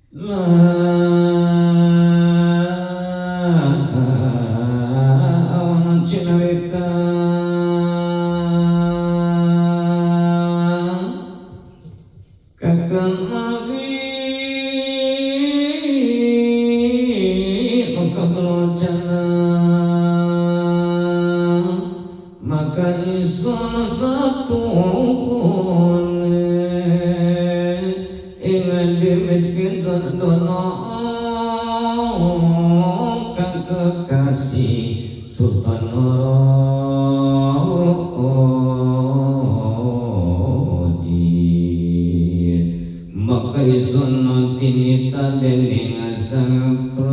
Awan cinarita kakang nabi maka maka isun satu ingat di miskin dono kang kekasih Sultan Nuruddin maka isun tinita dening Sang Prabu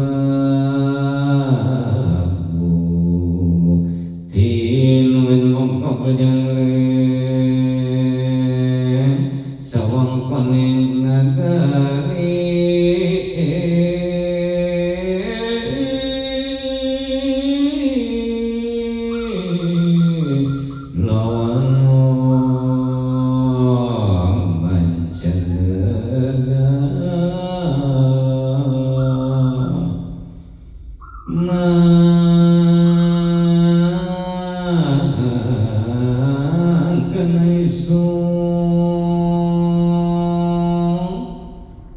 tinuwun mongko pejangre sawang koning nagari lawan mancanegara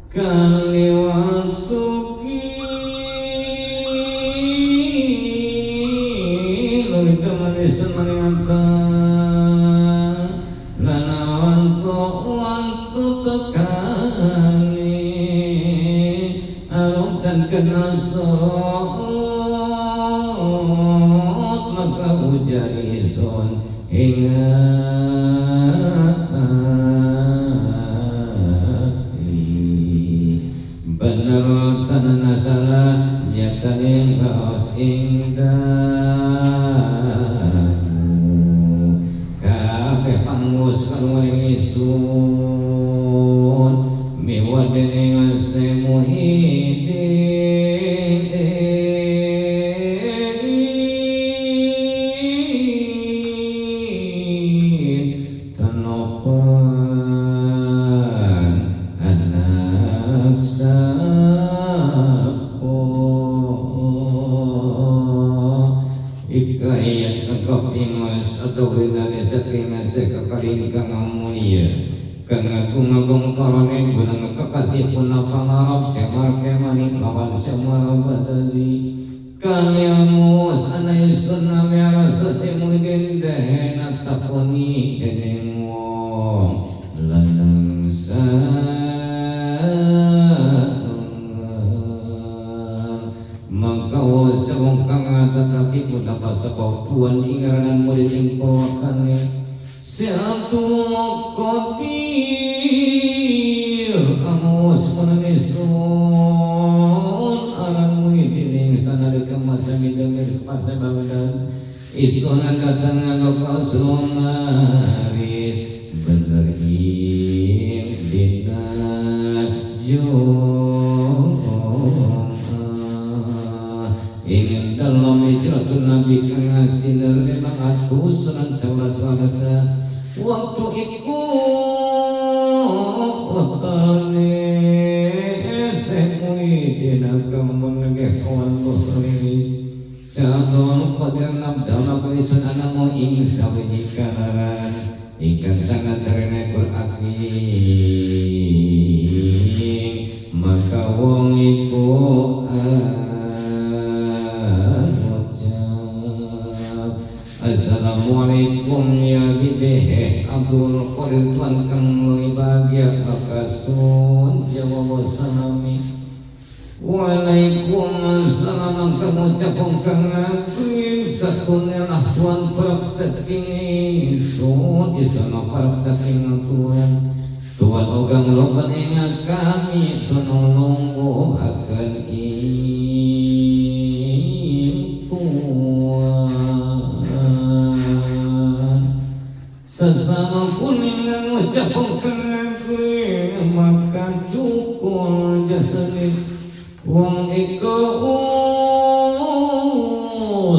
kaliwat suki lurita manusia marianta lanawanto wantu tekani arum dan kena sorot maka ujar ison ingat bener tanah salah nyatane kaos ing dalu kabeh pangus kaluwaring isun miwa dening Muhyiddin tenopan anak sapo ikayat kekoptimus atau binane saking sekakalin kang mulia kang agung-agung parane gunang kekasih punapa ngarep semar kemani lawan semar badali kanyamus ana isun nami arasati muhyiddin dehena takoni dening wong lanang mangka sewong kang tetapi punapa sebab tuan ingaranan murid ing pawakane satu kotir amus punanisun aran muhyiddin ing sanalika masa midamir sepasa bangunan isun datang nganggo sumaris bener ing dina ingin dalam hijratun Nabi kang asinar 511 warasa waktu iku otane Muhyiddin kang menegeh kawan bosrini Sa'adul Qadir nabdana kaisun anamu ing sawiji kanaran ingkang sangat sarene Qur'an maka wong iku Assalamualaikum ya bibehe Abdul Qadir tuan kang luwih bahagia kakasun jawab salami Waalaikumsalam kang ucap kang ngakuin satune lah tuan perak saking ingsun isana perak saking tuan tuan uga nglopan ing kami sono lungguhaken ing tuan sesama kuning ngucap kang maka cukul jasane wong iku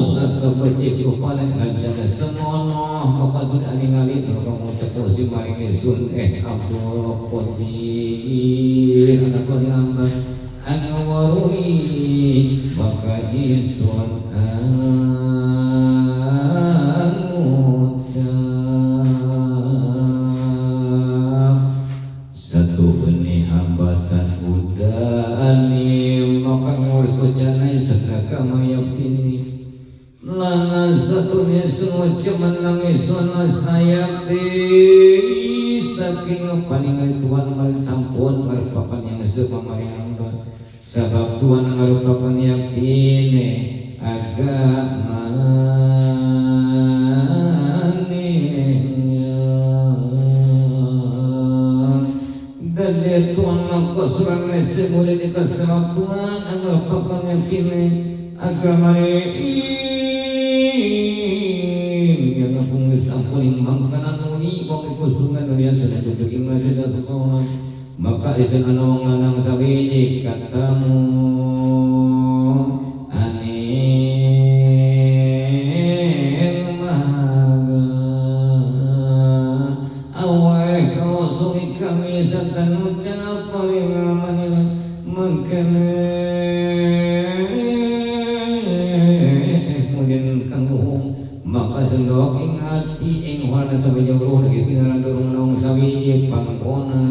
sakapecik rupane rencana semono padun aningali mereka ngucap kursi maring isun Abdul Qadir anak hamba anwarui maka isun angucap satu benih hambatan udani maka ngurus ucanai sedekah mayaptini lana satu isun ucap menangis suana sayapti saking paningali Tuhan maring sampun ngarupakan yang semaring hamba sebab Tuhan ngarupakan yaktine agama dan dia Tuhan maka surang nece murid sebab Tuhan ngarupakan yaktine agama yang ngapung sampuning mangkanan nuni wong kusungan dunia sudah duduk ing masjid sekolah maka isun ana wong lanang sawiji katamu aning maga awai kau kami satan ucap paling manila mangkane kemudian kang maka sendok ing ati ing warna sawiji roh lagi pinaran durung nong sawiji pangkonan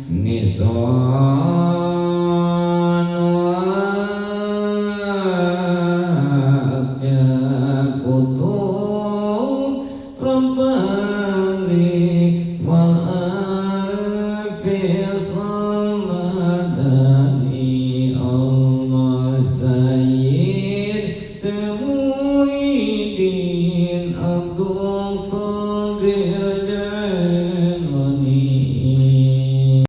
nison wa kutub rabbani wal arfi.